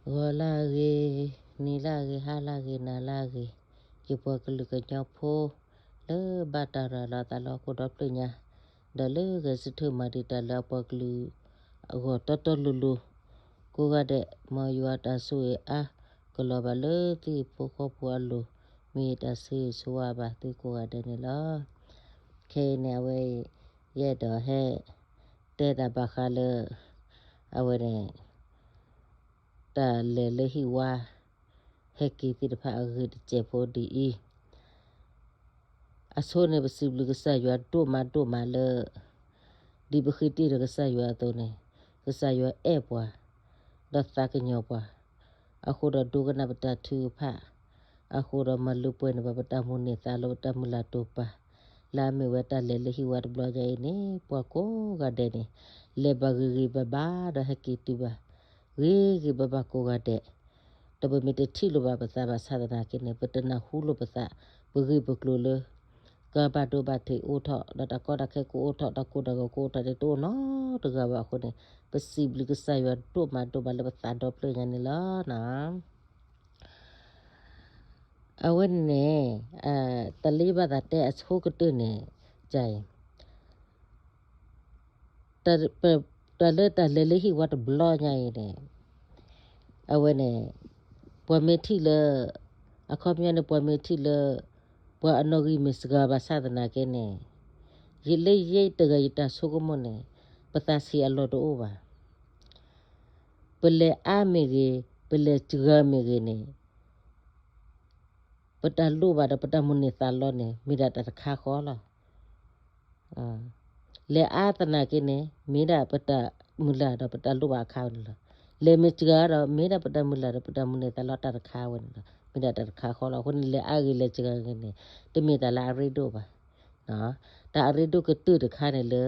ဂီၤလၢအဂ့ၤ, နံၤလၢအဂ့ၤ, ဟါလၢအဂ့ၤ, နၤလၢအဂ့ၤ, ယပှၤကလုာ်ကညီဖိ လၢဘၣ်တၢ်ရၤလီၤအသးလၢဟီၣ်ခိၣ်ဒီဖျၢၣ်ညါ, ဒီးလၢဂဲၤဆၢထၢၣ်မၤဒံးတၢ်လၢအပှၤကလုာ်အဂီၢ်တီတီလိၤလိၤ, ကိးဂၤဒဲး, မ်ယွၤတၢ်ဆိၣ်ဂ့ၤအါကလီၤဘၣ်လၢသုဟံၣ်ဖိဃီဖိအလိၤ, မ့ၢ်တၢ်ဆိၣ်ဂ့ၤဆိၣ်ဝါဘၣ်သုကိးဂၤဒဲးန့ၣ်လီၤ. ခဲအံၤန့ၣ် အဝဲအံၤ ယအဲၣ်ဒိးဟဲ တဲတၢ်ဘၣ်ဃးလၢ အဝဲန့ၣ် တၢ်လဲၤလၢဟံၣ်ဝါ ဟဲက့ၤသ့ၣ်တဖၣ်အဂ့ၢ်တစဲးဖိဒ်အံၤ, အဆိန့ၣ် ပစံးဘျုးကစၢ်ယွၤဒိၣ်မးဒိၣ်မးလၢ ဒ်ပဃ့တ့ၢ်ဒီးကစၢ်ယွၤအသိးန့ၣ်, ကစၢ်ယွၤအဲၣ်ပှၤ ဒီးသးကညီၤပှၤ, အဃိဒီးဒိကနၣ်ပတၢ်ထုကဖၣ်, အဃိဒီးမၤလၢပှဲၤန့ၢ်ဘၣ် ပတၢ်မိၣ်န့ၢ်သးလီ ပတၢ်မုၢ်လၢ်တိာ်ပာ်, လၢအမ့ၢ်ဝဲတၢ်လဲၤလၢဟံၣ်ဝါတဘျီညါအံၤန့ၣ် ပှၤကိးဂၤဒဲးန့ၣ် လဲၤဘၣ်ဂ့ၤဂ့ၤဘၣ်ဘၣ်ဒီးဟဲက့ၤတုၤဘၣ် ဂ့ၤဂ့ၤဘၣ်ဘၣ်ကိးဂၤဒဲး, ဒီးပမ့ၢ်တထံၣ်လိာ်ဘၣ်ပသးဘၣ်ဆၣ်သနာ်က့န့ၣ် ပတနၢ်ဟူလိာ်ပသး, ပဂ့ၢ်ပကျိၤလၢ ကဘၣ်ဒိဘၣ်ထံးအိၣ်ထီၣ် ဒီးတၢ်ကီတၢ်ခဲကအိၣ်ထီၣ် တၢ်ကိၢ်တၢ်ဂီၤကအိၣ်ထီၣ်န့ၣ် တအိၣ်နီတဂၤဘၣ်အဃိန့ၣ် ပစံးဘျုးကစၢ်ယွၤဒိၣ်မးဒိၣ်မးလၢပသးဒီဖျၢၣ်ညါန့ၣ်လီၤ. အဝဲန့ၣ် တၢ်လၢယဘၣ်သးတဲအဆိကတၢၢ်န့ၣ် ကၢ်အံၤ တၢ်လၢတၢ်လဲၤလၢဟံၣ်ဝါတဘျီညါအံၤန့ၣ် အဝဲန့ၣ် ပှၤမ့ၢ်ထံၣ်လၢ အခီပညီန့ၣ် ပှၤမ့ၢ်ထံၣ်လၢ ပှၤအနီၣ်ဂံၢ်မ့ၢ်စှၤဘၣ်ဆၣ်သနာ်က့န့ၣ် ယလၢယတဂၤယတၢ်ဆိကမိၣ်န့ၣ် ပသးဆံးအလီၢ်တအိၣ်ဘၣ်. ပလဲၤအါမ့ၢ်ဂ့ၤ, ပလဲၤစှၤမ့ၢ်ဂ့ၤန့ၣ် ပတၢ်လိၣ်ဘၣ်ဒီးပတၢ်မိၣ်န့ၢ်သးလီန့ၣ် မ့ၢ်ဒၣ်တၢ်တခါဃီလီၤ. လဲၤအါသနာ်က့န့ၣ် မ့ၢ်ဒၣ်ပတၢ်မုၢ်လၢ်ဒီးပတၢ်လိၣ်ဘၣ်အခါန့ၣ်လီၤ. လဲၤမ့ၢ်စှၤဒီး မ့ၢ်ဒၣ်ပတၢ်မုၢ်လၢ်ဒီးပတၢ်မိၣ်န့ၢ်သးလီတၢ်တခါဝဲန့ၣ်လီၤ. မ့ၢ်ဒၣ်တၢ်တခါဃီလီၤ. အဃိန့ၣ် လဲၤအါဂ့ၤလဲၤစှၤဂ့ၤန့ၣ် တမ့ၢ်တၢ်လၢအရ့ဒိၣ်ဘၣ်. တၢ်အရ့ဒိၣ်ကတၢၢ်တခါန့ၣ်လၢ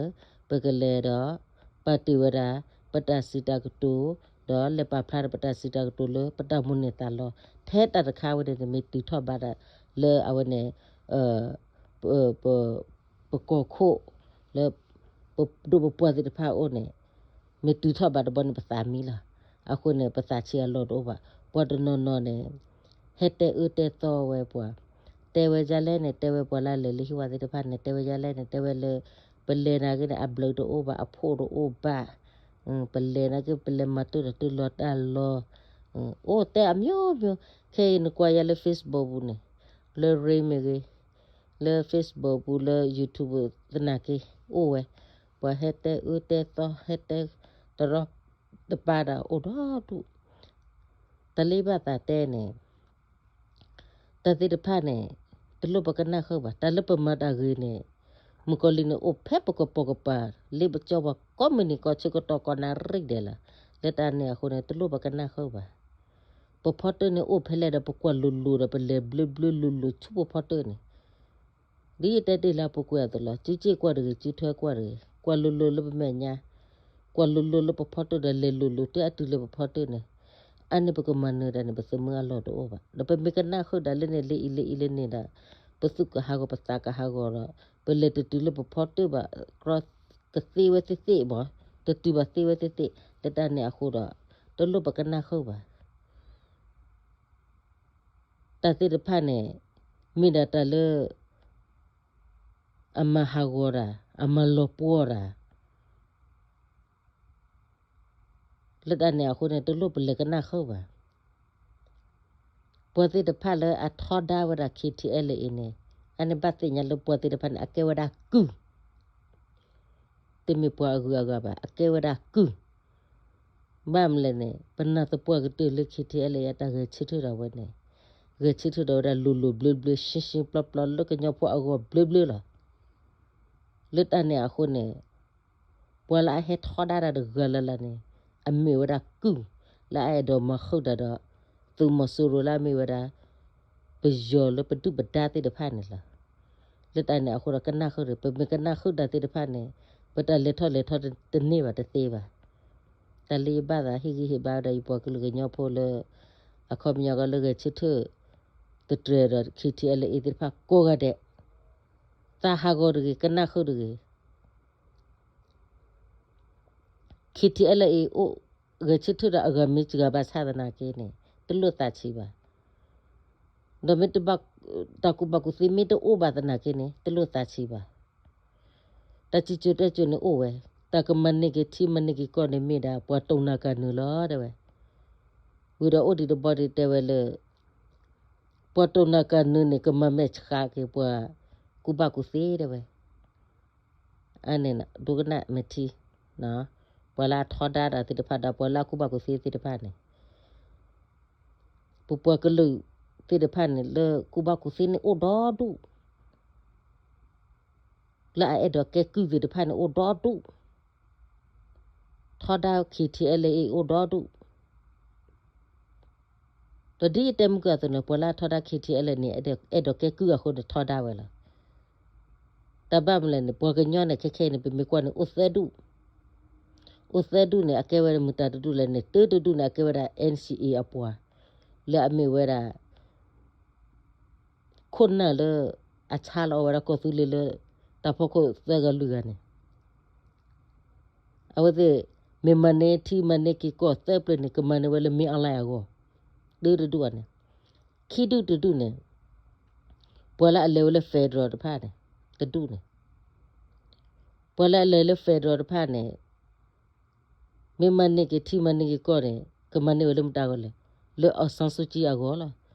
ပကလဲၤဒီး ပာ်တ့ၢ်ဝဲဒၣ် ပတၢ်စံးတၢ်ကတိၤ ဒီးလဲၤပာ်ဖျါဒီးပတၢ်စံးတၢ်ကတိၤလၢ ပတၢ်မိၣ်န့ၢ်သးလီ ထဲတၢ်တခါဝဲန့ၣ်န့ၣ် မ့ၢ်တုၤထီၣ်ဘၣ်ဒၣ်လၢအဝဲန့ၣ် ပ ပကီၢ်ခိၣ် လၢ ပဒိၣ်ပပှၢ်သ့ၣ်တဖၣ်အအိၣ်န့ၣ် မ့ၢ်တုၤထီၣ်ဘၣ်တဘျီန့ၣ် ပသးမံလီၤ. အဃိန့ၣ် ပသးဆံးအလီၢ်တအိၣ်ဘၣ်. ပှၤတနီၤနီၤန့ၣ် ဟဲတဲအၢတဲသီဝဲပှၤ, တဲဝဲဒ်လဲၣ်န့ၣ် တဲဝဲပှၤလၢအလဲၤလၢဟံၣ်ဝါသ့ၣ်တဖၣ်န့ၣ် တဲဝဲဒ်လဲၣ်န့ၣ် တဲဝဲလၢ ပလဲၤနာ်က့န့ၣ် အဘျုးတအိၣ်ဘၣ် အဖှိၣ်တအိၣ်ဘၣ်, ပလဲၤနာ်က့ ပလဲၤမၤတၢ်တၢ်လီၤတၢ်လီၤ, အိၣ်တဲအမျိုးမျိုး, ခဲအံၤနကွၢ်ယၤလၢ Facebook ပူၤန့ၣ်, လၢ Line မ့ၢ်ဂ့ၤ, လၢ Facebook ပူၤ လၢ YouTube သနာ်က့ အိၣ်ဝဲ, ပှၤဟဲတဲအၢတဲသီ ဟဲတဲတရီတပါဒၣ်အိၣ်ဒီဒူၣ်, တၢ်လၢဘၣ်သးတဲန့ၣ် တၢ်သ့ၣ်တဖၣ်န့ၣ် တလိၣ်ပကနၣ်ဃုာ်ဘၣ်. တၢ်လၢပမၤတၢ်ဂ့ၤန့ၣ် မုၣ်ကီၤလံၢ်န့ၣ် အိၣ်ဖဲပကပိာ်ကပၤ လ့ပကၠီပှၤကိးမုၢ်နံၤ ကိးဆၢကတီၢ် ကိးနၣ်ရံၣ်ဒဲးလီၤ. လၢတၢ်န့ၣ်အဃိန့ၣ် တလိၣ်ပကနၣ်ဃုာ်ဘၣ်. ပဖီတၢၣ်န့ၣ်အိၣ်ဖဲလဲၣ်ဒီး ပကွၢ်လိၤလိၤဒီး ပလဲၤဘျၢဘျၢလိၤလိၤဆူပဖီတၢၣ်န့ၣ် ဒ်ယတဲတ့ၢ်လၢအပူၤကွံာ်အသိးလီၤ. စုစ့ၢ်ကွၢ်တဂ့ၤ, စုထွဲကွၢ်တဂ့ၤ, ကွၢ်လိၤလိၤလၢပမဲာ်ညါ, ကွၢ်လိၤလိၤလၢပဖီတၢၣ်ဒီး လဲၤလိၤလိၤတၢ်အတုၤလၢပဖီတၢၣ်န့ၣ်, အန့ၣ်ပကမၤနၢၤတၢ်န့ၣ် ပသမၢအလီၢ်တအိၣ်ဘၣ်. ဒီးပမ့ၢ်ကနၣ်ဃုာ်ဒၣ်လၢန့ၣ် လၢအံၤလၢအံၤလၢန့ၣ်ဒီး ပသူၣ်ကဟးဂီၤ ပသးကဟးဂီၤဒီး ပလဲၤတတုၤလၢပဖီတၢၣ်ဘၣ် ကသ့ဝဲသ့ၣ်သ့ၣ်မး, တတုၤဘၣ်သ့ဝဲသ့ၣ်သ့ၣ်. လၢတၢ်န့ၣ်အဃိဒီး တလိၣ်ပကနၣ်ဃုာ်ဘၣ်. တၢ်သ့ၣ်တဖၣ်န့ၣ် မ့ၢ်ဒၣ်တၢ်လၢ အမၤဟးဂီၤတၢ်, အမၤလီၤပှီၢ်တၢ်, လၢတၢ်န့ၣ်အဃိန့ၣ် တလိၣ်ပလဲၤကနၣ်ဃုာ်ဘၣ်. ပှၤသ့ၣ်တဖၣ်လၢအထီဒါဝဲဒၣ် KTLA အံၤန့ၣ် အန့ၣ်ဘၣ်သ့ၣ်ညါလၢပှၤသ့ၣ်တဖၣ်န့ၣ် အကဲဝဲဒၣ်ကုၢ် တမ့ၢ်ပှၤအဂုၤအဂၤဘၣ်, အကဲဝဲဒၣ်ကုၢ်. ဘၣ်မနုၤလဲၣ်န့ၣ် ပနၢ်သပှၢ်ကတၢၢ်လၢ KTLA အတၢ်ဂဲၤဆၢထၢၣ်ဒၣ်ဝဲန့ၣ်, ဂဲၤဆၢထၢၣ်ဒၣ်ဝဲဒၣ်လိၤလိၤဘျၢဘျၢ ရှင်းရှင်းပျီပျီ လၢကညီဖိအဂီၢ်ဘျၢဘျၢလီၤ. လၢတၢ်န့ၣ်အဃိန့ၣ် ပှၤလၢအဟဲထီဒါတၢ်တဂၤလၢ်လၢ်န့ၣ် အမ့ၢ်ဝဲဒၣ်ကုၢ် လၢအအဲၣ်ဒိးမၤဃုာ်တၢ်ဒီး သုးမီၤစိရိၤလၢအမ့ၢ်ဝဲဒၣ် ပယီၤလၢပဒုၣ်ပဒါသ့ၣ်တဖၣ်န့ၣ်လီၤ. လၢတၢ်န့ၣ်အဃိဒီးကနၣ်ဃုာ်ဒီး ပမ့ၢ်ကနၣ်ဃုာ်တၢ်သ့ၣ်တဖၣ်န့ၣ် ပတၢ်လဲၤထီၣ်လဲၤထီတန့ၢ်ဘၣ်တသ့ဘၣ်. တၢ်လၢယဘၣ်သးဟ့ၣ်ဂံၢ်ဟ့ၣ်ဘါဝဲဒၣ်ယပှၤကလုာ်ကညီဖိလၢ အခီပညီကီးလၢဂဲၤဆၢထၢၣ် တတြဲၤဒီး KTLA သ့ၣ်တဖၣ်ကိးဂၤဒဲး သးဟးဂီၤတဂ့ၤ ကနၣ်ဃုာ်တဂ့ၤ. KTLA အိၣ် ဂဲၤဆၢထၢၣ်ဒီးအဂၤမ့ၢ်စှၤဘၣ်ဆၣ်သနာ်က့န့ၣ် တလိၣ်သးဆံးဘၣ်. ဒီးမ့ၢ်တဘၣ် တၢ်ကူၣ်ဘၣ်ကူၣ်သ့မ့ၢ်တအိၣ်ဘၣ်သနာ်က့န့ၣ် တလိၣ်သးဆံးဘၣ်. တၢ်စံၣ်စိၤတဲစိၤန့ၣ်အိၣ်ဝဲ, တၢ်ကမၤန့ၢ်က့ၤထံမၤန့ၢ်က့ၤကီၢ်န့ၣ်မ့ၢ်ဒၣ် ပှၤတိၢ်နၤကၤနုာ်လီၤ တဲဝဲ. ဝံၤဒီးအိၣ်ဒံးတဘီဒံးတဲဝဲလၢ ပှၤတိၢ်နၤကၤနုာ်န့ၣ် ကမၤမဲာ်ဆှးက့ၤပှၤကူၣ်ဘၣ်ကူၣ်သ့ တဲဝဲ. အန့ၣ် ဒိကနၣ်မဲာ်ထံ, ပှၤလၢအထီဒါဒီးသ့ၣ်တဖၣ်ဒီး ပှၤလၢအကူၣ်ဘၣ်ကူၣ်သ့သ့ၣ်တဖၣ်န့ၣ်, ပပှၤကလုာ်သ့ၣ်တဖၣ်န့ၣ် လၢကူၣ်ဘၣ်ကူၣ်သ့န့ၣ်အိၣ်ဒီဒူၣ်, လၢအအဲၣ်ဒိးကဲကုၢ်သ့ၣ်တဖၣ်န့ၣ်အိၣ်ဒီဒူၣ်, ထီဒါ K T L A အိၣ်ဒီဒူၣ်. ဒီးဒ်အတဲမုၢ်ကၢအသိးန့ၣ် ပှၤလၢအထီဒါ K T L A န့ၣ် အဲၣ်ဒိးကဲကုၢ်အဃိန့ၣ်ထီဒါဝဲလီၤ. တၢ်ဘၣ်မနုၤလဲၣ်န့ၣ် ပှၤကညီန့ၣ် ခဲခဲအံၤန့ၣ် ပမ့ၢ်ကွၢ်န့ၣ် အိၣ်သၢဒူၣ်, အိၣ်သၢဒူၣ်န့ၣ် အကဲဝဲဒၣ်မတၤတဒူၣ်လဲၣ်န့ၣ် တၢတဒူၣ်န့ၣ် အကဲဝဲဒၣ် N C A အပှၤ, လၢအမ့ၢ်ဝဲဒၣ် ခိၣ်နၢ်လၢ အဆါလီၤအီၣ်ဝဲဒၣ်ကီၢ်သူလ့ၤလၢ တၢ်ဖီခိၣ်သၢဂၤလွံၢ်ဂၤန့ၣ် အဝဲသ့ၣ် မ့ၢ်မၤန့ၢ်ထံမၤန့ၢ်က့ၤကီၢ်သၢပျၢၤန့ၣ် ကမၤန့ၢ်ဝဲလၢ မင်းအောင်လှိုင် အဂီၢ်, တၢတဒူၣ်န့ၣ်, ခံဒူၣ်တဒူၣ်န့ၣ် ပှၤလၢအလဲၤဝဲလၢ federal တဖၣ်န့ၣ် တဒူၣ်န့ၣ်, ပှၤလၢအလဲၤလၢ federal တဖၣ်န့ၣ် မ့ၢ်မၤန့ၢ်က့ၤထံမၤန့ၢ်က့ၤကီၢ်န့ၣ် ကမၤန့ၢ်ဝဲလၢမတၤအဂီၢ်လဲၣ်, လၢ အောင်ဆန်းစုကြည် အဂီၢ်လီၤ.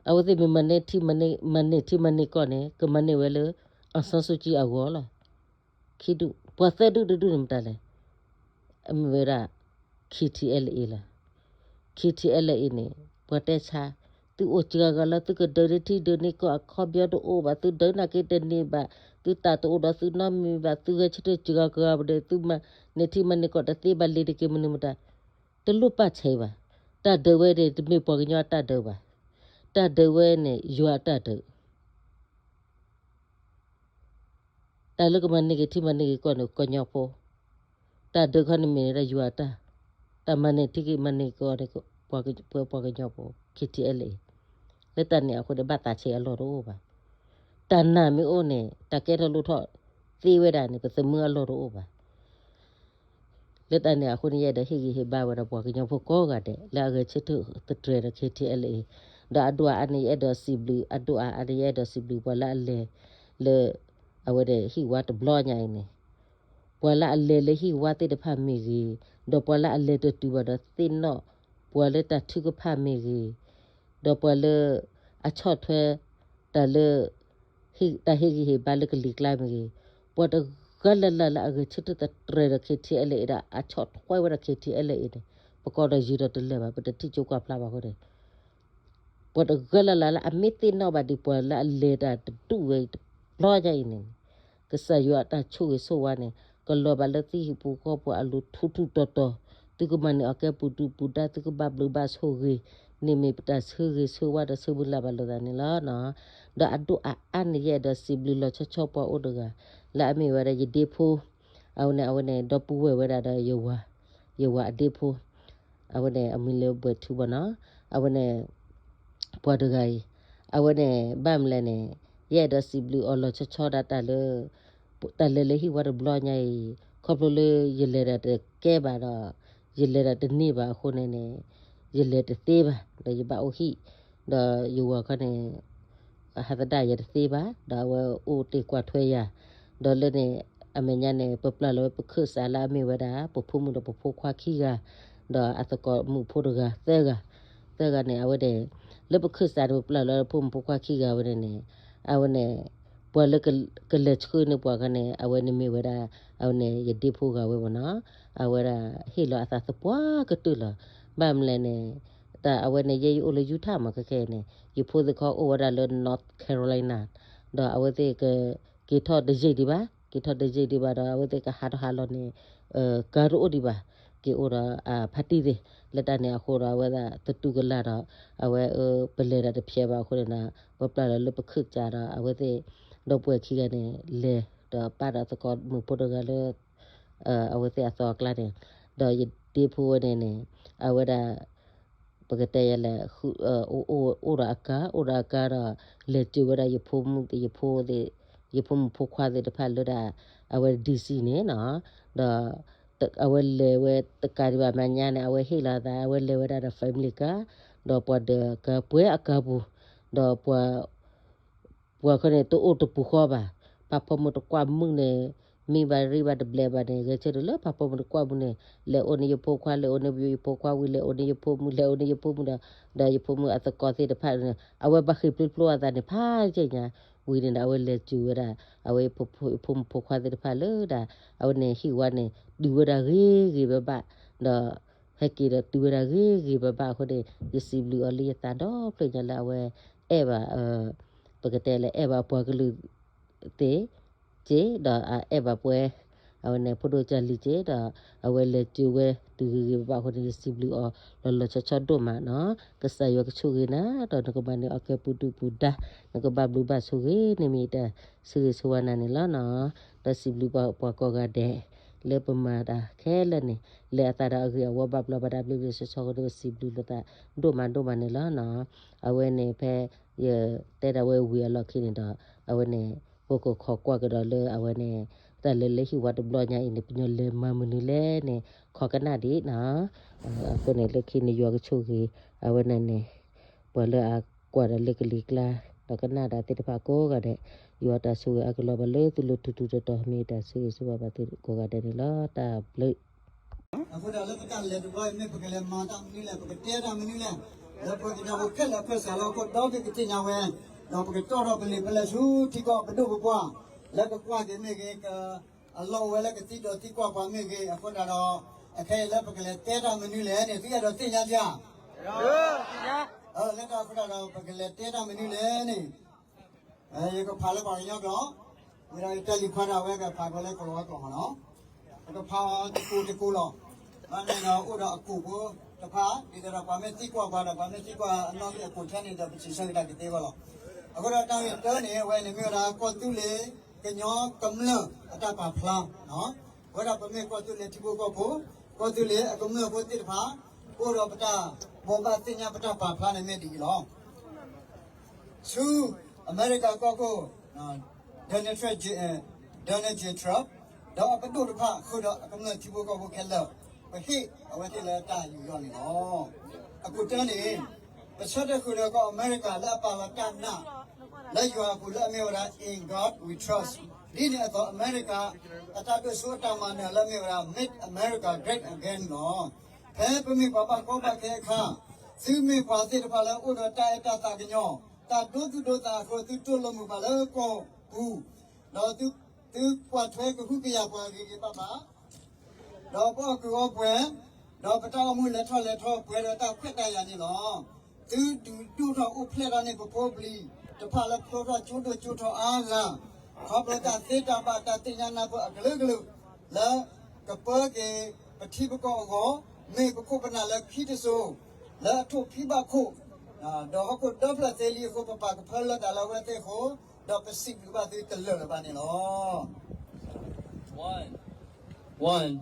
အဝဲသ့ၣ်မ့ၢ်မၤန့ၢ်ထံမၤန့ၢ်, မၤန့ၢ်ထံမၤန့ၢ်ကီၢ်န့ၣ် ကမၤန့ၢ်ဝဲလၢ အောင်ဆန်းစုကြည် အဂီၢ်လီၤ. ခံဒူၣ်, ပှၤသၢဒူၣ်တဒူၣ်န့ၣ်မတၤလဲၣ်, အမ့ၢ်ဝဲဒၣ် K T L A လီၤ. K T L A န့ၣ် ပှၤတဲဆါ, သုအိၣ်စှၤဂၤလီၤ သုကဒုးန့ၢ်ထံဒုးန့ၢ်ကီၢ်အခီပညီတအိၣ်ဘၣ်, သုဒုးနာ်က့တန့ၢ်ဘၣ်, သုသးတအိၣ်ဒီးသုနီတမံၤဘၣ်, သုဂဲၤဆၢထၢၣ်စှၤဂၤပဒဲး, သုမၤန့ၢ်ထံမၤန့ၢ်ကီၢ်တသ့ဘၣ်, လံာ်တက့ၤမနုၤမတၤ, တလိၣ်ပာ်ဆဲးဘၣ်. တၢ်ဒုးဝဲန့ၣ် တမ့ၢ်ပှၤကညီအတၢ်ဒုးဘၣ်. တၢ်ဒုးဝဲန့ၣ် ယွၤအတၢ်ဒုး တၢ်လၢကမၤန့ၢ်က့ၤထံမၤန့ၢ်က့ၤကီၢ်န့ၣ် ကညီဖိ, တၢ်ဒုးခီန့ၣ်မ့ၢ်ဒၣ်ယွၤအတၢ်, တၢ်မၤန့ၢ်ထံက့ၤမၤန့ၢ်ကီၢ်န့ၣ် ပှၤကညီဖိ, ပှၤကညီဖိ K T L A လၢတၢ်န့ၣ်အဃိန့ၣ် ဘၣ်သးဆဲးအလီၢ်တအိၣ်ဘၣ်. တၢ်နာ်မ့ၢ်အိၣ်န့ၣ် တၢ်ကဲထီၣ်လိၣ်ထီၣ်သ့ဝဲဒၣ်န့ၣ် ပသမၢအလီၢ်တအိၣ်ဘၣ်. လၢတၢ်န့ၣ်အဃိန့ၣ် ယအဲၣ်ဒိးဟ့ၣ်ဂံၢ်ဟ့ၣ်ဘါဝဲဒၣ်ပှၤကညီဖိကိးဂၤဒဲး လၢအဂဲၤဆၢထၢၣ်သတြဲၤဒီး K T L A ဒီးအဒိၣ်အါအါန့ၣ် ယအဲၣ်ဒိးစံးဘျုး, အဒိၣ်အါအါန့ၣ် ယအဲၣ်ဒိးစံးဘျုးပှၤလၢအလဲၤ လၢ အဝဲဒၣ်ဟံၣ်ဝါတဘျီညါအံၤန့ၣ်, ပှၤလၢအလဲၤလၢဟံၣ်ဝါသ့ၣ်တဖၣ်မ့ၢ်ဂ့ၤ, ဒီးပှၤလၢအလဲၤတတုၤဘၣ်ဒီးသ့ၣ်နီၣ် ပှၤလၢတၢ်ထုကဖၣ်မ့ၢ်ဂ့ၤ, ဒီးပှၤလၢ အဆီၣ်ထွဲ တၢ်လၢ တၢ်ဟ့ၣ်ဂံၢ်ဟ့ၣ်ဘါလၢကလံၤကျါမ့ၢ်ဂ့ၤ, ပှၤတဂၤလၢ်လၢ်လၢအဂဲၤဆၢထၢၣ်သတြဲၤဒီး K T L A ဒီးအဆီၣ်ထွဲဝဲဒၣ် K T L A န့ၣ် ပကိးဒီးယံၤဒီးတလၢာ်ဘၣ်, ပတထံၣ်ကၠိကွၢ်ဖျါဘၣ်အဃိန့ၣ် ပှၤတဂၤလၢ်လၢ်လၢအမ့ၢ်သ့ၣ်နီၣ်ဘၣ်ဒံး ပှၤလၢအလဲၤတၢ်တဒူၣ်ဝဲတဘျီညါအံၤန့ၣ်, ကစၢ်ယွၤအတၢ်ဆိၣ်ဂ့ၤဆိၣ်ဝါန့ၣ် ကလီၤဘၣ်လၢသုဟံၣ်ဖိဃီဖိအလိၤထူထူတီတီ, သုကမၤန့ၢ်အီၤကဲပူၤဒုၣ်ပူၤဒါ, သုကဘၣ်ဘျုးဘၣ်ဆိၣ်ဂ့ၤ, န့ၣ်မ့ၢ်ပတၢ်ဆၢဂ့ၤဆၢဝါဒီးဆၢမုၢ်လၢ်ဘၣ်လိာ်သးန့ၣ်လီၤ. ဒီးအဒိၣ်အါအါန့ၣ် ယအဲၣ်ဒိးစံးဘျုးလီၤဆီဆီပှၤအိၣ်တဂၤ လၢအမ့ၢ်ဝဲဒၣ်ယဒ့ဖိ, အဝဲန့ၣ် အဝဲန့ၣ် ဒီပုၢ်ဝဲၢ်ဝဲဒၣ်ဒီးယဝၤ, ယဝၤအဒ့ဖိ, အဝဲန့ၣ် အမံၤလၢဘွဲ့ထူဘီနီၤ, အဝဲန့ၣ် ပှၤတဂၤအံၤ, အဝဲန့ၣ် ဘၣ်မနုၤလဲၣ်န့ၣ်, ယအဲၣ်ဒိးစံးဘျုးအီၤလီၤဆီဆီဒၣ်တၢ်လၢ တၢ်လဲၤလၢဟံၣ်ဝါတဘျီညါအံၤ, ခီဖျိလၢယလဲၤဒၣ်တကဲဘၣ်ဒီး ယလဲၤဒၣ်တန့ၢ်ဘၣ်အဃိန့ၣ်န့ၣ်, ယလဲၤတသ့ဘၣ် ဒီးယဘၣ်အိၣ်ဟံၣ်, ဒီးယဝၤခီန့ၣ် ဟးသဒၣ်ယၤတသ့ဘၣ်, ဒီးအဝဲအိၣ်တ့ၢ်ကွၢ်ထွဲယၤ, ဒီးလၢန့ၣ် အမဲာ်ညါန့ၣ် ပပျၢ်လီၤဝဲပခၢၣ်စးလၢအမ့ၢ်ဝဲဒၣ် ပဖိမုၣ်ဒီးပဖိခွါခံဂၤ, ဒီးအသကိးမုၣ်ဖိတဂၤသၢဂၤ, သၢဂၤန့ၣ် အဝဲန့ၣ် လၢပခၢၣ်စးန့ၣ် ပပျၢ်လီၤဝဲဖိမုၣ်ဖိခွါခံဂၤဝဲန့ၣ်န့ၣ်, အဝဲန့ၣ် ပှၤလၢကလဲၤဆှၢန့ၢ်ပှၤခါန့ၣ် အဝဲန့ၣ်မ့ၢ်ဝဲဒၣ် အဝဲန့ၣ် ယဒ့ဖိဂၤဝဲမ့ၢ်နီၤ, အဝဲဒၣ်ဟ့ၣ်လီၤအသးသပှၢ်ကတၢၢ်လီၤ. ဘၣ်မနုၤလဲၣ်န့ၣ်, တၢ်အဝဲန့ၣ် ယဲယအိၣ်လၢ Utah မ့ၢ်ခဲခဲအံၤန့ၣ် ယဖိသ့ၣ်ခီအိၣ်ဝဲဒၣ်လၢ North Carolina, ဒီးအဝဲသ့ၣ်က က့ၤထီၣ်တယံာ်ဒံးဘၣ်, က့ၤထီၣ်တယံာ်ဒံးဘၣ်ဒီး အဝဲသ့ၣ်ကဟးထီၣ်ဟးလီၤန့ၣ် ကါတအိၣ်ဒံးဘၣ်, က့ၤအိၣ်ဒီးအဖါတံၢ်သ့ၣ်, လၢတၢ်န့ၣ်အဃိဒီး အဝဲသ့ၣ်သတူၢ်ကလာ်ဒီး အဝဲ ပလဲၤတၢ်တဖျဲးဘၣ်အဃိန့ၣ်ဒီး ပပျၢ်လီၤလၢပခၢၣ်စးဒီး အဝဲသ့ၣ် ဒီပုၢ်ဝဲၢ်ခံဂၤန့ၣ် လဲၤဒီးပာ်ဒီးသကိးမုၣ်ဖိတဂၤလၢ အဝဲသ့ၣ်အသီအကျါန့ၣ်, ဒီးယဒ့ဖိဝဲန့ၣ်န့ၣ် အဝဲဒၣ် ပကတဲယၤလဲၣ် အိၣ်ဒီးအကါ, အိၣ်ဒီးအကါဒီး လဲၤစၢၤဝဲဒၣ်ယဖိမုၣ်သ့ၣ်, ယဖိသ့ၣ်, ယဖိမုၣ်ဖိခွါသ့ၣ်တဖၣ်လၢဒၣ် အဝဲ D C န့ၣ်နီၤ, ဒီး အဝဲလဲၤဝဲတကးဒံးဘၣ် မညါန့ၣ် အဝဲဟ့ၣ်လီၤအသး အဝဲလဲၤဝဲဒၣ်ဒီး family ကါ, ဒီးပှၤဒၢးကါပှဲၤအကါပူၤ, ဒီးပှၤ ပှၤခီန့ၣ် တအိၣ်တပူၤဃီဘၣ်. ပၢ်ဖီမုၢ်တကွၢ်မုၢ်န့ၣ် မံဘၣ်ရံၣ်ဘၣ်တဘျဲးဘၣ်န့ၣ် ဂဲၤဆၢထၢၣ်လၢပၢ်ဖီမုၢ်တကွၢ်မုၢ်န့ၣ် လဲၤအိၣ်န့ၢ်ယဖိခွါ လဲၤအိၣ်န့ၢ်ယဖိခွါဝံၤ လဲၤအိၣ်န့ၢ်ယဖိမုၣ် လဲၤအိၣ်န့ၢ်ယဖိမုၣ်ဒီး ဒီးယဖိမုၣ်အသကိးသ့ၣ်တဖၣ်န့ၣ် အဝဲဘၣ်ဃ့ၢ်ပျုဖျိအသးန့ၣ် ဖးယဲၢ်ညါ ဝံၤန့ၣ်ဒီး အဝဲလဲၤစၢၤဝဲဒၣ် အဝဲဖိမုၣ်ဖိခွါသ့ၣ်တဖၣ်လၢဒၣ် အဝဲန့ၣ်ဟံၣ်ဝါန့ၣ် တုၤဝဲဒၣ်ဂ့ၤဂ့ၤဘၣ်ဘၣ်, ဒီး ဟဲက့ၤဒီးတုၤဝဲဒၣ်ဂ့ၤဂ့ၤဘၣ်ဘၣ်အဃိန့ၣ် ယစံးဘျုးအီၤလၢယသးဒီဖျၢၣ်ညါလၢအဝဲအဲၣ်ဘၣ် ပကတဲလၢအဲၣ်ဘၣ်ပှၤကလုာ်သ့ၣ်က့ ဒီးအအဲၣ်ဘၣ်ပှဲၤ အဝဲန့ၣ်ဖိဒိၣ်ကၢ်လံၤက့ ဒီးအဝဲလဲၤစၢၤဝဲတုၤဂ့ၤဂ့ၤဘၣ်ဘၣ်အဃိန့ၣ် ယစံးဘျုးအီၤလီၤလီၤဆီဆီဒိၣ်မးနီၤ. ကစၢ်ယွၤကဆိၣ်ဂ့ၤနၤ ဒီးနကမၤန့ၢ်အီၣ်ကဲပူၤဒုၣ်ပူၤဒါ နကဘၣ်ဘျုးဘၣ်ဆိၣ်ဂ့ၤန့ၢ်မ့ၢ်တၢ်ဆၢဂ့ၤဆၢဝါနၤန့ၣ်လီၤနီၤ. ဒီးစံးဘျုးပှၤကိးဂၤဒဲး လၢပမၤတၢ်ခဲလၢာ်န့ၣ် လဲၤအသးဒီးအဂ့ၤအဝါဘၣ်ဘျီးဘၣ်ဒါဘျ့ဘျ့ဆှီဆှီအဃိန့ၣ် ပစံးဘျုးလိာ်သးဒိၣ်မးဒိၣ်မးန့ၣ်လီၤနီၤ. အဝဲန့ၣ်ဖဲယတဲဒၣ်ဝဲဝံၤအလီၢ်ခံန့ၣ်ဒီး အဝဲန့ၣ် ပကခိးကွၢ်ကဒီးလၢအဝဲန့ၣ် တၢ်လဲၤလၢဟံၣ်ဝါတဘျီညါအံၤန့ၣ် ပညီလဲၤမၤမနုၤလဲၣ်န့ၣ် ခိးကနၣ်ဒံးနီၤ. အဃိန့ၣ်လၢခံန့ၣ် ယွၤကဆိၣ်ဂ့ၤ အဝဲန့ၣ်န့ၣ် ပှၤလၢအကွၢ်ဒီးလၢကလံၤကျါ ဒီးကနၣ်တၢ်သ့ၣ်တဖၣ်ကိးဂၤဒဲး ယွၤတၢ်ဆိၣ်ဂ့ၤအကလီၤဘၣ်လၢသုလိၤထူထူတီတီ မ့ၢ်တၢ်ဆိၣ်ဂ့ၤဆိၣ်ဝါဘၣ်သုကိးဂၤဒဲးန့ၣ်လီၤ. တၢ်ဘျုး အဃိဒီးလၢပတၢ်လဲၤတဘျီအံၤ မ့ၢ်ပကလဲၤမၤတၢ်မနုၤလဲၣ် ပကတဲတၢ်မနုၤလဲၣ် လၢပှၤကညီဖိခဲလၢာ်အခွဲးစးလီၤအဃိ ဒီဘ့ၣ်ကသ့ၣ်ညါဝဲ ဒီးပကတီၢ်ထီၣ်ပလံာ်ပလဲၢ်ဆူထံကီၢ်ပဒိၣ်ပပှၢ် လၢကကွၢ်က့ၤမ့ၢ်ဂ့ၤ အလီၢ်အိၣ်ဝဲလၢကသံဒိးသံကွၢ်ပှၤမ့ၢ်ဂ့ၤ အဃိသတးဒီး အခဲအံၤလၢပကလဲၤတဲတၢ်မနုၤလဲၣ်န့ၣ် သုအဲၣ်ဒိးသ့ၣ်ညါဧါ လၢတၢ်အဃိသတးဒီး ပကလဲၤတဲတၢ်မနုၤလဲၣ်န့ၣ် ယကဖးလၢပှၤကညီကျိာ်, ဝံၤဒီးယတဲလံၤခွါဒၣ်ဝဲကဖးကီးလၢကီၢ်လီၤဝဲကျိာ်မးနီၤ, ပကဖးအီၤတကိးတကိးလီၤ. ဘၣ်မနုၤဒီးအိၣ်ဒီးအကိာ်ဖိတဖၣ် ဒ်သိးဒီးပှၤမ့ၢ်သံကွၢ်ပှၤဒီး ပှၤမ့ၢ်သံကွၢ်အနီၢ်ဂံၢ်အကိာ်ထဲန့ၣ်ဒီး ပစံးဆၢကဒါက့ၤသ့ဝဲလီၤ. အဃိဒီးတၢ်ဂ့ၢ်တၢန့ၣ် အဝဲန့ၣ်မ့ၢ်ဝဲဒၣ်ကီၢ်သူလ့ၤကညီကမျၢၢ်အတၢ်ပာ်ဖျါ အဝဲဒၣ်ပမ့ၢ်ကီၢ်သူလ့ၤထံဖိကီၢ်ဖိ, ကီၢ်သူလ့ၤအကမျၢၢ်ဖိသ့ၣ်တဖၣ် အိၣ်ဒီးပတၢ်ဘိးဘၣ်သ့ၣ်ညါပတၢ်ပာ်ဖျါန့ၣ်မ့ၢ်ဒ်အံၤလီၤ. ဆူအမဲရကၤကီၢ်ခိၣ် Donald Trump, Donald J Trump ဒီးအပဒိၣ်တဖၣ်ဃုာ်ဒီးအကမျၢၢ်ထံဖိကီၢ်ဖိခဲလၢာ် ပဟ့ၣ်အဝဲသ့ၣ်လၢတၢ်ယူးယီၣ်န့ၣ်လီၤ. အခိၣ်တၢန့ၣ် ပဆၢထၢၣ်ဃုာ်ဒီးကီၢ်အမဲရကၤလၢအပာ်လီၤတၢ်နာ် လၢယွၤအပူၤလၢအမ့ၢ်ဝဲဒၣ် In God We Trust ဒ်န့ၣ်အသိးအမဲရကၤ အတၢ်ဒိၣ်စိအတၢ်မၤနၢၤလၢအမ့ၢ်ဝဲဒၣ် Make America Great Again လီၤ. ဖဲပမ့ၢ်ပှၤဘၣ်ကီဘၣ်ခဲအခါ သုမ့ၢ်ပှၤသ့ၣ်တဖၣ်လၢအိၣ်ဒီးတၢ်အဲၣ်တၢ်သးကညီၤ တၢ်ဒိသူၣ်ဒိသးအဃိ သုတိၢ်လိာ်မုာ်ပှၤလၢကီၢ်ပူၤ ဒီးသုကွၢ်ထွဲကဟုကယာ်ပှၤဂ့ၤဂ့ၤဘၣ်ဘၣ် ဒီးပအီၣ်ကုာ်အီပှဲၤ, ဒီးပတၢ်အိၣ်မူလဲၤထီၣ်လဲၤထီပှဲၤဒီးတၢ်ခွဲးတၢ်ယာ်န့ၣ်လီၤ. သုဒုးဒိၣ်ထီၣ်အိၣ်ဖျဲၣ်ထီၣ်န့ၢ်ပဖိပလံၤတဖၣ်လၢဖျိထီၣ်ကၠိဒိၣ်ကၠိထီၣ်အါဂၤ, ခီဖျိတၢ်သ့တၢ်ဘၣ်တၢ်သ့ၣ်ညါနၢ်ပၢၢ်အကလုာ်ကလုာ်, လၢကပၢက့ၤပထံပကီၢ်အဂီၢ်, မ့ၢ်ပခိၣ်ပနၢ်လၢခံတစိၤ, လၢအထိၣ်ဖံးဘၣ်ခိၣ်, ဒီးဟီၣ်ခိၣ်ဒီဖျၢၣ်သ့လံအဃိ ပပာ်ကဖၢလၢတၢ်လၢအဝဲသ့ၣ်အဃိ, ဒီးပစံးဘျုးဘၣ်သုတလၢာ်လၢၤဘၣ်န့ၣ်လီၤ. One, one,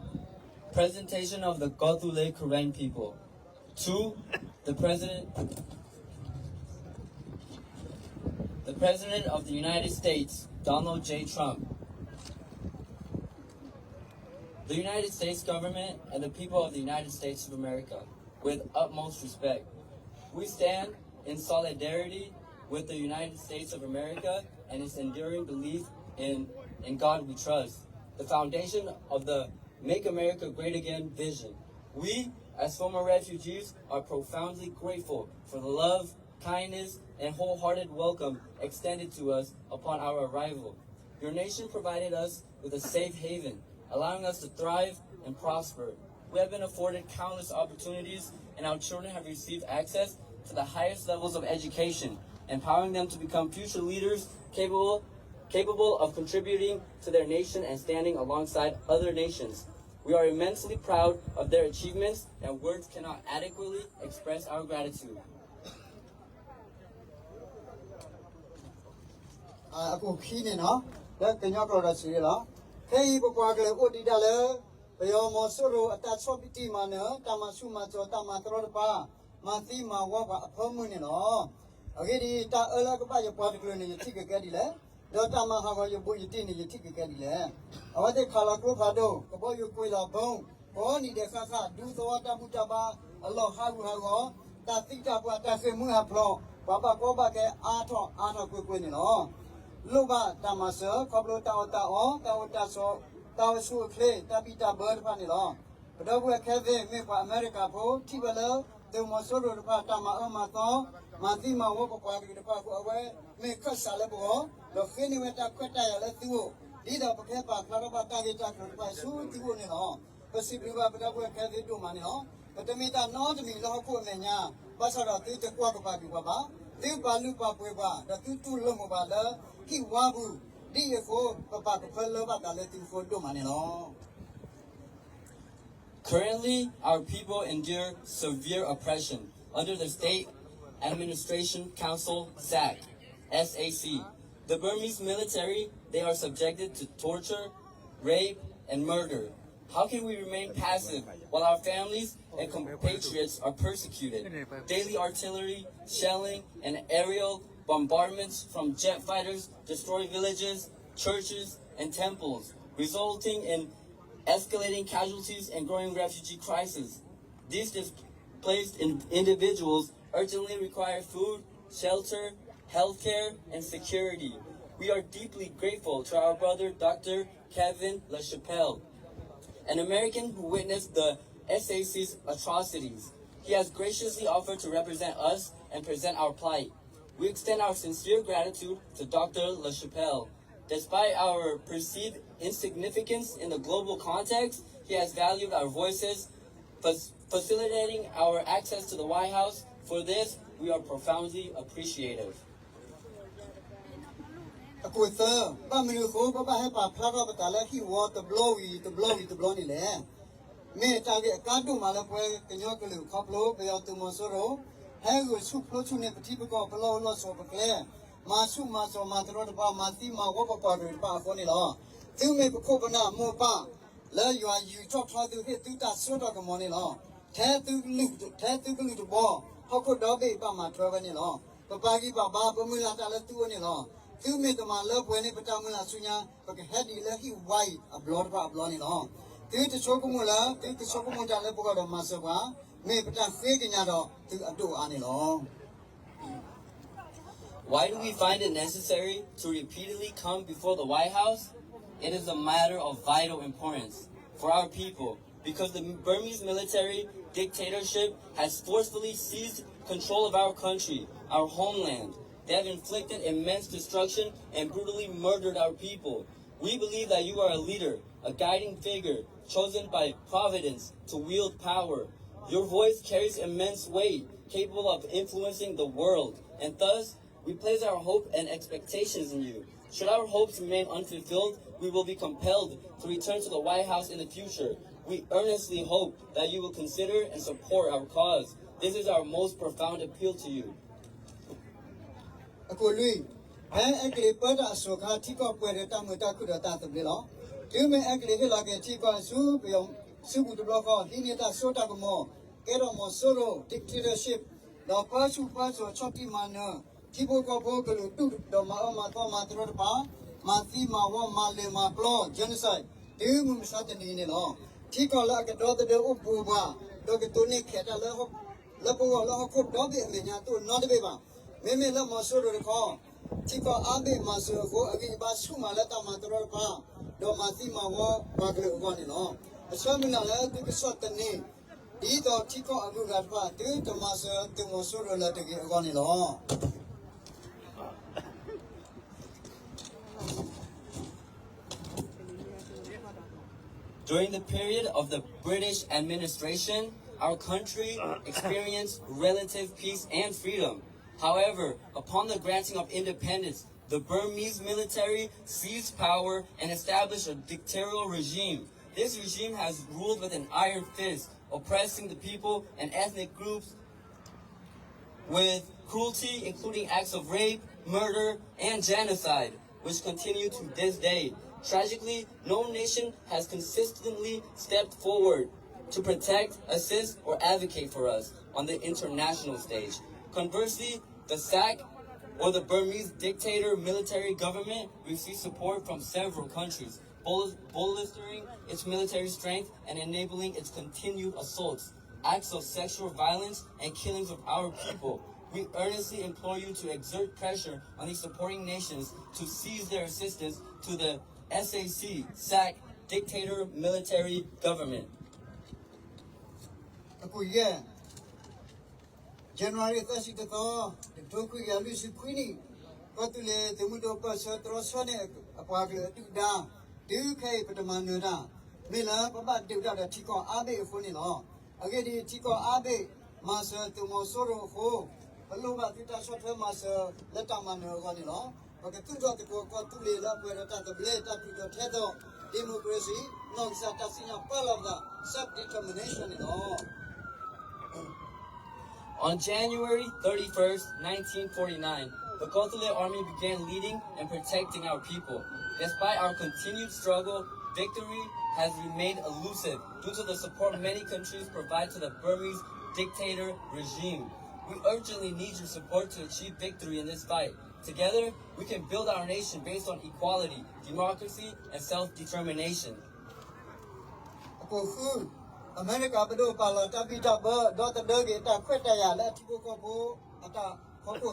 presentation of the Kawthoolei Karen people. Two, the president, the president of the United States, Donald J Trump. The United States government and the people of the United States of America, with utmost respect. We stand in solidarity with the United States of America and its enduring belief in, in God we trust, the foundation of the Make America Great Again vision. We, as former refugees, are profoundly grateful for the love, kindness, and wholehearted welcome extended to us upon our arrival. Your nation provided us with a safe haven, allowing us to thrive and prosper. We have been afforded countless opportunities, and our children have received access to the highest levels of education, empowering them to become future leaders capable, capable of contributing to their nation and standing alongside other nations. We are immensely proud of their achievements, and words cannot adequately express our gratitude. အခိၣ်ခံန့ၣ်နီၤ, လၢကညီကျိာ်ဒီးစံးလီၤ. ခဲအံၤပပှၤကလုာ်အိၣ်ဒံးဒၣ်လၢ ပယီၤမီၤစိရိၤအတၢ်ဆီၣ်တံၢ်မၤနၢၤ, တၢ်မၤဆူၣ်မၤစီၤ, တၢ်မၤတရီတပါ, မၤသံမၤဝီပှၤအဖၢမုၢ်န့ၣ်လီၤ. အဂ့ၢ်ဒ်အံၤ, တၢ်အၢလၢအကဘၣ်ယပှၤတကလုာ်န့ၣ် ယထံၣ်ကကဲဒ်လဲၣ်. ဒီးတၢ်မၤဟးဂီၤယဘူးယတံၢ်န့ၣ် ယထံၣ်ကကဲဒ်လဲၣ်. အဝဲသ့ၣ်ခးလီၤကျိဖးဒိၣ်, ကဘီယူၤကွံာ်လီၤဘီ, ကိးနံၤဒဲးဃၣ်ဃၣ်, ဒူသဝီတၢ်ဘူၣ်တၢ်ဘါအလီၢ်ဟးဂူာ်ဟးဂီၤ, တၢ်သံတၢ်ပှၢ် တၢ်ဃ့ၢ်မှံဟးဖျိး, ပှၤဘၣ်ကီဘၣ်ခဲအါထီၣ်အါထီၣ်ကွ့ၢ်ကွ့ၢ်န့ၣ်လီၤ. လိၣ်ဘၣ်တၢ်မၤစၢၤ ခီဖျိတၢ်အီၣ်တၢ်အီ, တၢ်အိၣ်တၢ်ဆိး, တၢ်အိၣ်ဆူၣ်အိၣ်ချ့, တၢ်ဘံၣ်တၢ်ဘၢတဖၣ်န့ၣ်လီၤ. ပဒီပုၢ်ဝဲၢ်ခဲသ့ၣ် မ့ၢ်ပှၤအမဲရကၤဖိ ထံၣ်ဝဲလၢ သုးမီၤစိရိၤတဖၣ် တၢ်မၤအၢမၤသီ, မၤသံမၤဝီပပှၤကလုာ်တဖၣ်အဃိ အဝဲမ့ၢ်ခၢၣ်စးလၢပဂီၢ်, ဒီးဃ့န့ၢ်ဝဲတၢ်ခွဲးတၢ်ယာ်လၢသုအိၣ်, ဒ်သိးပကဟဲပာ်ဖျါထီၣ်ဘၣ်တၢ်ဂ့ၢ်တၢ်ကျိၤတဖၣ်ဆူသုအိၣ်န့ၣ်လီၤ. ပစံးဘျုးဘၣ်ပဒီပုၢ်ဝဲၢ်ခဲသ့ၣ်ဒိၣ်မးန့ၣ်လီၤ. ပတမ့ၢ်တၢ်နီတမံၤလၢဟီၣ်ခိၣ်အမဲာ်ညါ, ဘၣ်ဆၣ်ဒီးသုတကွၢ်ကပၤကွံာ်ပှၤဘၣ်, သုပာ်လုၢ်ပာ်ပှ့ၤပှၤ, ဒီးသုတူၢ်လိာ်မုာ်ပှၤလၢဟံၣ်ဝါပူၤ, ဒ်အံၤအဃိ ပပာ်ကဖၢလၢဘၣ်သးလၢသုအဃိဒိၣ်မးန့ၣ်လီၤ. Currently, our people endure severe oppression under the State Administration Council, sac, S A C. The Burmese military, they are subjected to torture, rape, and murder. How can we remain passive while our families and compatriots are persecuted? Daily artillery, shelling, and aerial bombardments from jet fighters destroy villages, churches, and temples, resulting in escalating casualties and growing refugee crisis. These displaced in- individuals urgently require food, shelter, healthcare, and security. We are deeply grateful to our brother Doctor Kevin LaChapelle, an American who witnessed the S A C's atrocities. He has graciously offered to represent us and present our plight. We extend our sincere gratitude to Doctor LaChapelle. Despite our perceived insignificance in the global context, he has valued our voices, fac- facilitating our access to the White House. For this, we are profoundly appreciative. အခိၣ်သၢ, ဘၣ်မနုၤအဃိ ပဘၣ်ဟဲပာ်ဖျါထီၣ်ပသးလၢဟံၣ်ဝီတဘျီဝံၤတဘျီဝံၤတဘျီန့ၣ်လဲၣ်. မ့ၢ်တၢ်ဂ့ၢ်အကါဒိၣ်မးလၢပဝဲကညီကလုာ်ခီဖျိ ပယီၤသုးမီၤစိရိၤ ဟဲဂုာ်ဆူၣ်ဖျိဆူၣ်န့ၢ်ပထံပကီၢ် ပလီၢ်အိၣ်လီၢ်ဆိးပကျဲ, မၤဆူၣ်မၤစိးမၤတရီတပါ မၤသံမၤဝီပပှၤကလုာ်တဖၣ်အဃိန့ၣ်လီၤ. သုမ့ၢ်ပခိၣ်ပနၢ်မိၢ်ပၢ် လၢယွၤယူးထီၣ်ထီသုဟ့ၣ်သုတၢ်စိတၢ်ကမီၤန့ၣ်လီၤ. ထဲသုကလုာ်, ထဲသုကလုာ်တဘီ, ဟီၣ်ခိၣ်ဒီဘ့ၣ်ဘၣ်မၤထွဲဝဲန့ၣ်လီၤ. ပပာ်ဂံၢ်ပာ်ဘါ ပမုၢ်လၢ်တၢ်လၢသုအိၣ်န့ၣ်လီၤ. သုမ့ၢ်တမၤလၢပှဲၤန့ၢ်ပတၢ်မုၢ်လၢ်ဆူညါ ပကဟဲဒ်လၢဟံၣ်ဝါအံၤအဘျီတဖၣ်အဘျီန့ၣ်လီၤ. သုတဆိကမိၣ်လၢ သုကဆိကမိၣ်တၢ်လၢပဂီၢ်ဒီးမၤစၢၤပှၤ, မ့ၢ်ပတၢ်ဃ့ကညးဒီးသုအဒိၣ်အါန့ၣ်လီၤ. Why do we find it necessary to repeatedly come before the White House? It is a matter of vital importance for our people because the Burmese military dictatorship has forcefully seized control of our country, our homeland. They have inflicted immense destruction and brutally murdered our people. We believe that you are a leader, a guiding figure, chosen by Providence to wield power. Your voice carries immense weight, capable of influencing the world, and thus, we place our hope and expectations in you. Should our hopes remain unfulfilled, we will be compelled to return to the White House in the future. We earnestly hope that you will consider and support our cause. This is our most profound appeal to you. အခိၣ်လွံၢ်, ဖဲအဲကလံးပၢတၢ်အစိၤအခါ ထံကီၢ်ပှဲၤဒီးတၢ်မုာ်တၢ်ခုၣ်ဒီးတၢ်သဘျ့လီၤ. တုၤမ့ၢ်အဲကလံးဟ့ၣ်လီၤက့ၤထံကီၢ်ဆူပယီၤစုပူၤတဘျီဃီ, ဟံးန့ၢ်တၢ်စိတၢ်ကမီၤ, ကဲထီၣ်မီၤစိရိၤ dictatorship, ဒီးပၢဆူၣ်ပၢစိးဆီၣ်တံၢ်မၤနၢၤ ထံဖိကီၢ်ဖိကလုာ်ဒူၣ်ဒီးမၤအၢမၤသီမၤတရီတပါ, မၤသံမၤဝီမၤလ့ၤမၤပျီ genocide, တုၤမုၢ်မဆါတနံၤအံၤန့ၣ်လီၤ. ထံကီၢ်လၢအကဒီသဒၢအိၣ်ဘူးပှၤ, ဒီးကတိၤန့ၢ်ခဲးတၢ်လၢ လၢပဂီၢ်လၢဟီၣ်ခိၣ်ဒီဘ့ၣ်အမဲာ်ညါတအိၣ်နီတဘ့ၣ်ဘၣ်. မ့မ့ၢ်လၢမီၤစိရိၤတခီ, ထံကီၢ်အါဘ့ၣ်မၤစၢၤအဃိ အဂံၢ်အဘါဆူၣ်မးလၢတၢ်မၤတရီတပါ, ဒီးမၤသံမၤဝီပှၤကလုာ်အဂီၢ်န့ၣ်လီၤ. ပဆၢမုၢ်လၢ်လၢသုကဆီၣ်သနံး ဒ်သိးထံကီၢ်အဂုၤအဂၤတဖၣ် သုတမၤစၢၤသုးမီၤစိရိၤလၢၤတဂ့ၤအဂီၢ်န့ၣ်လီၤ. During the period of the British administration, our country experienced relative peace and freedom. However, upon the granting of independence, the Burmese military seized power and established a dictatorial regime. This regime has ruled with an iron fist, oppressing the people and ethnic groups with cruelty, including acts of rape, murder, and genocide, which continue to this day. Tragically, no nation has consistently stepped forward to protect, assist, or advocate for us on the international stage. Conversely, the sac or the Burmese dictator military government receives support from several countries, bol-, bolstering its military strength and enabling its continued assaults, acts of sexual violence, and killings of our people. We earnestly implore you to exert pressure on these supporting nations to cease their assistance to the S A C, sac, dictator military government. အကွၢ်ယဲၢ် January သၢဆံတသီ, တကထိခွံကယၤလွံၢ်ဆံခွံနံၣ်, ကီၢ်သူလ့ၤသုးမုၢ်ဒိၣ်ပၢၢ်ဆၢတြီဆၢန့ၢ်အပှၤကလုာ်အဒုၣ်ဒါ, တုၤခဲအံၤပတမၤနၢၤတၢ်, မ့ၢ်လၢပဘၣ်ဒုးတၢ်ဒီးထံကီၢ်အါဘ့ၣ်အဃိန့ၣ်လီၤ. အဂ့ၢ်ဒ်အံၤ, ထံကီၢ်အါဘ့ၣ်မၤစၢၤသုးမီၤစိရိၤအဃိ, ပလိၣ်ဘၣ်သုတၢ်ဆီၣ်ထွဲမၤစၢၤလၢတၢ်မၤနၢၤအဂီၢ်န့ၣ်လီၤ. ပကသူၣ်ထီၣ်သကိးကီၢ်သူလ့ၤလၢအပှဲၤဒီးတၢ်သဘျ့, တၢ်ထူးတီၤထဲသိး, democracy, နီၢ်ကစၢ်တၢ်စံၣ်ညီၣ်ပာ်လီၤပသး, self-determination န့ၣ်လီၤ. On January thirty-first, nineteen forty-nine, the Kawthoolei Army began leading and protecting our people. Despite our continued struggle, victory has remained elusive due to the support many countries provide to the Burmese dictator regime. We urgently need your support to achieve victory in this fight. Together, we can build our nation based on equality, democracy, and self-determination. အဃိ, အမဲရကၤပဒိၣ်ပာ်လီၤတၢ်ဘံၣ်တၢ်ဘၢ, ဒီသဒၢက့ၤတၢ်ခွဲးတၢ်ယာ်လၢအထံဖိကီၢ်ဖိအတၢ်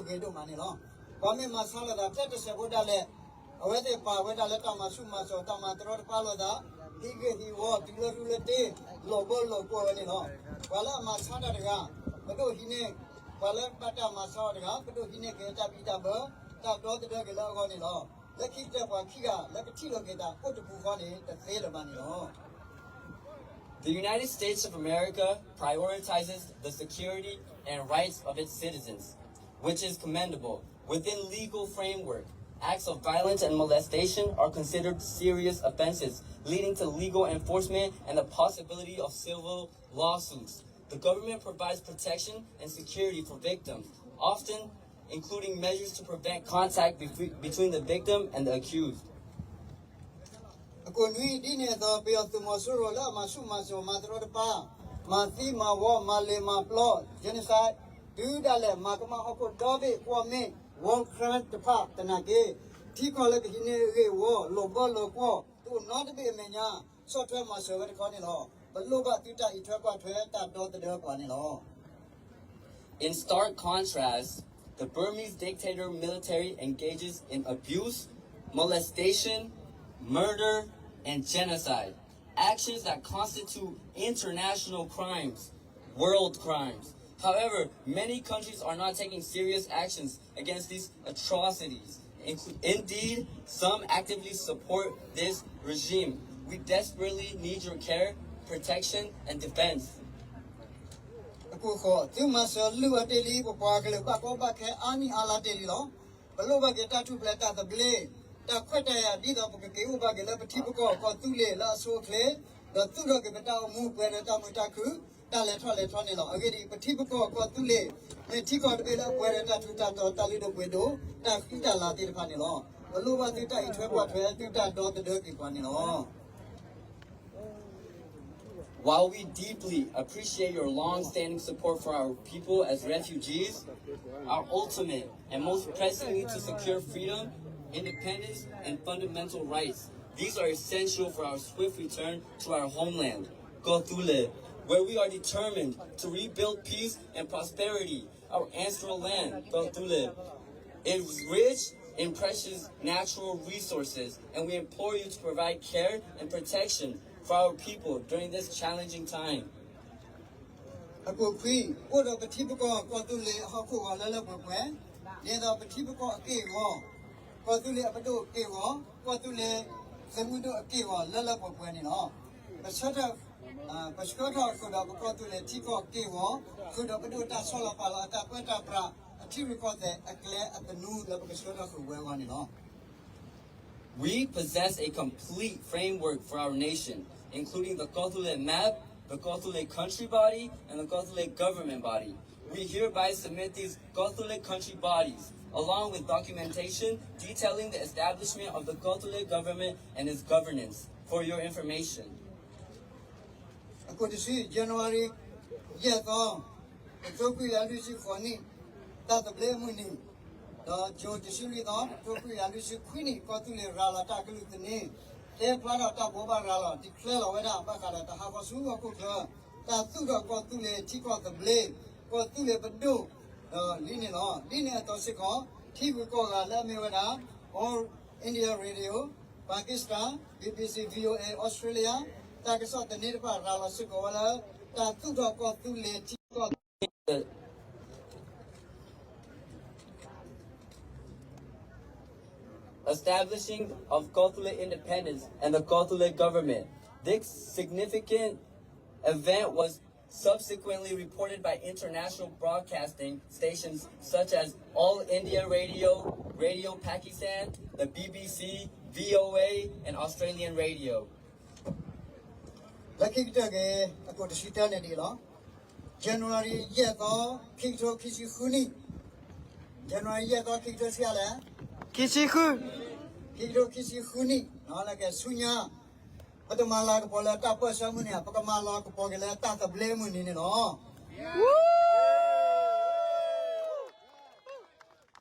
ခီခိၣ်ဂ့ၤဒိၣ်မးန့ၣ်လီၤ. ပှၤမ့ၢ်မၤဆါလိာ်သးဖဲတစဲးဖိဒၣ်လဲာ်, အဝဲသ့ၣ်ပာ်ဝဲဒၣ်လၢတၢ်မၤဆူၣ်မၤစိး, တၢ်မၤတရီတပါလိာ်သး, ဟံးဂ့ၢ်ဟံးဝီ, တုၤလၢရူလၢတ့, လီၤဘီလီၤကွီၢ်ဝဲန့ၣ်လီၤ. ပှၤလၢအမၤဆါတၢ်တဂၤ, ပဒိၣ်ဟံးန့ၢ်, ပှၤလၢဘၣ်တၢ်မၤဆါအီၤတဂၤ, ပဒိၣ်ဟံးန့ၢ်က့ၤတၢ်ဘံၣ်တၢ်ဘၢ, တၢ်ဒီသဒၢက့ၤလၢအဂီၢ်န့ၣ်လီၤ. လၢခံကတၢၢ်ပှၤခံဂၤလၢကထံၣ်လိာ်က့ၤတၢ်အိၣ်တပူၤဃီန့ၣ် တသ့လၢၤဘၣ်န့ၣ်လီၤ. The United States of America prioritizes the security and rights of its citizens, which is commendable. Within legal framework, acts of violence and molestation are considered serious offenses, leading to legal enforcement and the possibility of civil lawsuits. The government provides protection and security for victims, often including measures to prevent contact between the victim and the accused. အဃိ နွံနံၣ်ဒ်န့ၣ်အသိး ပယီၤသုးမီၤစိရိၤလၢအမၤဆူၣ်မၤစိး မၤတရီတပါ, မၤသံမၤဝီ, မၤလ့ၤမၤပျီ, genocide, တုၤဒၣ်လဲာ် မၤကမၣ်ဟီၣ်ခိၣ်ဒီဘ့ၣ် ကွီၢ်မ့ၣ်, war crime တဖၣ်သနာ်က့, ထံကီၢ်လၢကဟံးန့ၢ်ဂ့ၢ်ဝီ, လီၤဘီလီၤကွီၢ်, တအိၣ်နီတဘ့ၣ်အမဲာ်ညါ, ဆီၣ်ထွဲမၤစၢၤဝဲတခီန့ၣ်လီၤ. ပလိၣ်ဘၣ်သုတၢ်အံးထွဲကွၢ်ထွဲ တၢ်ဒီသဒၢပှၤန့ၣ်လီၤ. In stark contrast, the Burmese dictator military engages in abuse, molestation, murder, and genocide, actions that constitute international crimes, world crimes. However, many countries are not taking serious actions against these atrocities. Indeed, some actively support this regime. We desperately need your care, protection, and defense. အဃိ သုမၤစၢၤလုၢ်အီၤတ့ၢ်လံ ပပှၤကလုာ်ဘၣ်ကီဘၣ်ခဲအါနံၣ်အါလါတ့ၢ်လံလီၤ. ပလိၣ်ဘၣ်က့ၤတၢ်ထူၣ်ဖျဲးတၢ်သဘျ့, တၢ်ခွဲးတၢ်ယာ် ဒ်သိးပကက့ၤအိၣ်ဘၣ်က့ၤလၢပထံပကီၢ်ကီၢ်သူလ့ၤလၢအဆိအချ့, ဒီးသူၣ်ထီၣ်က့ၤပတၢ်အိၣ်မူပှဲၤဒီးတၢ်မုာ်တၢ်ခုၣ်, တၢ်လဲၤထီၣ်လဲၤထီန့ၣ်လီၤ. အဂ့ၢ်ဒ်အံၤ, ပထံပကီၢ်ကီၢ်သူလ့ၤ မ့ၢ်ထံကီၢ်တဘ့ၣ်လၢအပှဲၤဒီးတၢ်ထူးတၢ်တီၤ တၢ်လုၢ်ဒိၣ်ပှ့ၤဒိၣ်, တၢ်ဃံတၢ်လၤသ့ၣ်တဖၣ်န့ၣ်လီၤ. ပလိၣ်ဘၣ်သုတၢ်အံးထွဲကွၢ်ထွဲ သုတၢ်ဒီသဒၢက့ၤပှၤန့ၣ်လီၤ. While we deeply appreciate your long-standing support for our people as refugees, our ultimate and most pressing need to secure freedom, independence, and fundamental rights. These are essential for our swift return to our homeland, Kawthoolei, where we are determined to rebuild peace and prosperity. Our ancestral land, Kawthoolei, is rich in precious natural resources, and we implore you to provide care and protection for our people during this challenging time. အဃိ အိၣ်ဒီးပထံပကီၢ်ကီၢ်သူလ့ၤအဟီၣ်ခိၣ်ဂီၤလၢလၢပှဲၤပှဲၤ, ဒ်သိးပထံပကီၢ်အက့ၢ်အဂီၤ, ကီၢ်သူလ့ၤအပဒိၣ်အက့ၢ်အဂီၤ, ကီၢ်သူလ့ၤသုးမုၢ်ဒိၣ်အက့ၢ်အဂီၤလၢလၢပှဲၤပှဲၤန့ၣ်လီၤ. ပဆၢထၢၣ် ပဆှၢထီၣ်ဃုာ်ဒီးပကီၢ်သူလ့ၤထံကီၢ်က့ၢ်ဂီၤ, ဃုာ်ဒီးပဒိၣ်တၢ်ဆီလီၤပာ်လီၤအတၢ်ပၢတၢ်ပြး, အထံရူၢ်ကီၢ်သဲးအကျဲအသနူလၢပကဆှၢထီၣ်ဃုာ်ဝဲအဂီၢ်န့ၣ်လီၤ. We possess a complete framework for our nation, including the Kawthoolei map, the Kawthoolei country body, and the Kawthoolei government body. We hereby submit these Kawthoolei country bodies, along with documentation detailing the establishment of the Kawthoolei government and its governance, for your information. အဃိ တဆံ January ယဲၢ်သီ, တကထိခွံကယၤလွံၢ်ဆံဃိးနံၣ်, တၢ်သဘျ့အမုၢ်နံၤ, ဒီး June တဆံလွံၢ်သီ တကထိခွံကယၤလွံၢ်ဆံခွံနံၣ် ကီၢ်သူလ့ၤရၤလီၤတၢ်ကလုၢ်သန့, တဲဖျါထီၣ်တၢ်ဘိးဘၣ်ရၤလီၤ declare လီၤဝဲဒၣ် ဘၣ်ဃးဒီးတဟးဂီၤဆူဟီၣ်ခိၣ်ချၢ တၢ်သူၣ်ထီၣ်ကီၢ်သူလ့ၤထံကီၢ်သဘျ့, ကီၢ်သူလ့ၤပဒိၣ်, ဒီးလံန့ၣ်လီၤ. လံန့ၣ်အသိးစ့ၢ်ကီး ထံဂုၤကီၢ်ဂၤလၢအမ့ၢ်ဝဲဒၣ် All India Radio, Pakistan, BBC, VOA, Australia တၢ်ကစီၣ်သန့တဖၣ်ရၤလီၤစ့ၢ်ကီးဝဲလၢ တၢ်သူၣ်ထီၣ်ကီၢ်သူလ့ၤထံကီၢ် establishing of Kawthoolei independence and the Kawthoolei government. This significant event was subsequently reported by international broadcasting stations such as All India Radio, Radio Pakistan, the B B C, V O A, and Australian Radio. လၢခံကတၢၢ်က့ၤ အကိာ်တဆံတၢန့ၣ်ဒ်အံၤလီၤ. January ယဲၢ်သီ ခံကထိခံဆံဃုနံၣ်, January ယဲၢ်သီ ခံကထိဆံးလဲၣ်, ခံဆံဃု, ခံကထိခံဆံဃုနံၣ် လၢကဆူညါ ပတမၤလၤကပီၤလၢတၢ်ပၢၢ်ဆၢမုၢ်နံၤဧါ, ပကမၤလၤကပီၤက့ၤလၢတၢ်သဘျ့အမုၢ်နံၤန့ၣ်လီၤ.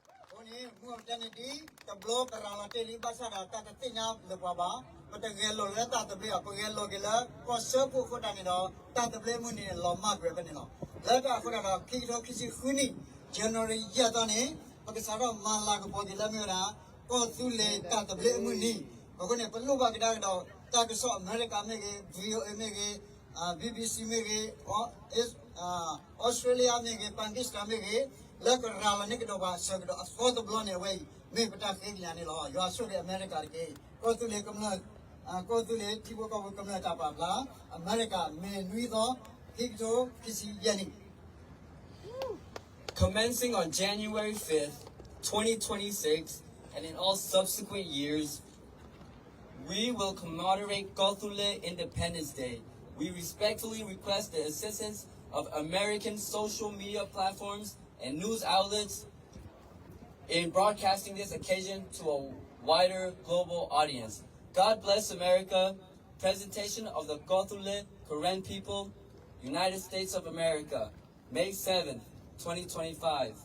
အဃိန့ၣ် မုၢ်အတဲန့ၣ်ဒ် တဘျီကရၤလီၤတ့ၢ်လံ ဘၣ်ဆၣ်ဒီးတၢ်တသ့ၣ်ညါလၢပှၤဘၣ်, ပတဂဲၤလိာ်လၢတၢ်သဘျ့ဘၣ်, ပဂဲၤလိာ်က့ၤလၢကီၢ်စၢဖှိၣ်အဃိသတးန့ၣ်ဒီး တၢ်သဘျ့အမုၢ်နံၤန့ၣ် လီၤမၢ်ကွံာ်ဖဲန့ၣ်လီၤ. လၢတၢ်အဃိသတးဒီး ခံကထိခံဆံဃုနံၣ် January ယဲၢ်သီန့ၣ် ပကစးထီၣ်မၤလၤကပီၤက့ၤလၢမ့ၢ်ဝဲဒၣ် ကီၢ်သူလ့ၤတၢ်သဘျ့အမုၢ်နံၤ. အဃိန့ၣ် ပလိၣ်ဘၣ်ကဒါကဒီး တၢ်ကစီၣ်အမဲရကၤမ့ၢ်ဂ့ၤ, V O A မ့ၢ်ဂ့ၤ, B B C မ့ၢ်ဂ့ၤ, Australia မ့ၢ်ဂ့ၤ, Pakistan မ့ၢ်ဂ့ၤ, လၢကရၤလီၤန့ၢ်ကဒီးပှၤအဆၢကတီၢ်အသီတဘျီန့ၣ် အဝဲအံၤ မ့ၢ်ပတၢ်ဃ့ကညးန့ၣ်လီၤ. ယွၤဆိၣ်ဂ့ၤအမဲရကၤတက့ၢ်. ကီၢ်သူလ့ၤကမျၢၢ်, ကီၢ်သူလ့ၤထံဖိကီၢ်ဖိကမျၢၢ်တၢ်ပာ်ဖျါ, အမဲရကၤ မ့ၢ်နွံသီ ခံကထိခံဆံယဲၢ်နံၣ် Commencing on January fifth, twenty twenty-six, and in all subsequent years, we will commemorate Kawthoolei Independence Day. We respectfully request the assistance of American social media platforms and news outlets in broadcasting this occasion to a wider global audience. God bless America. Presentation of the Kawthoolei Karen People, United States of America, May seventh, twenty twenty-five.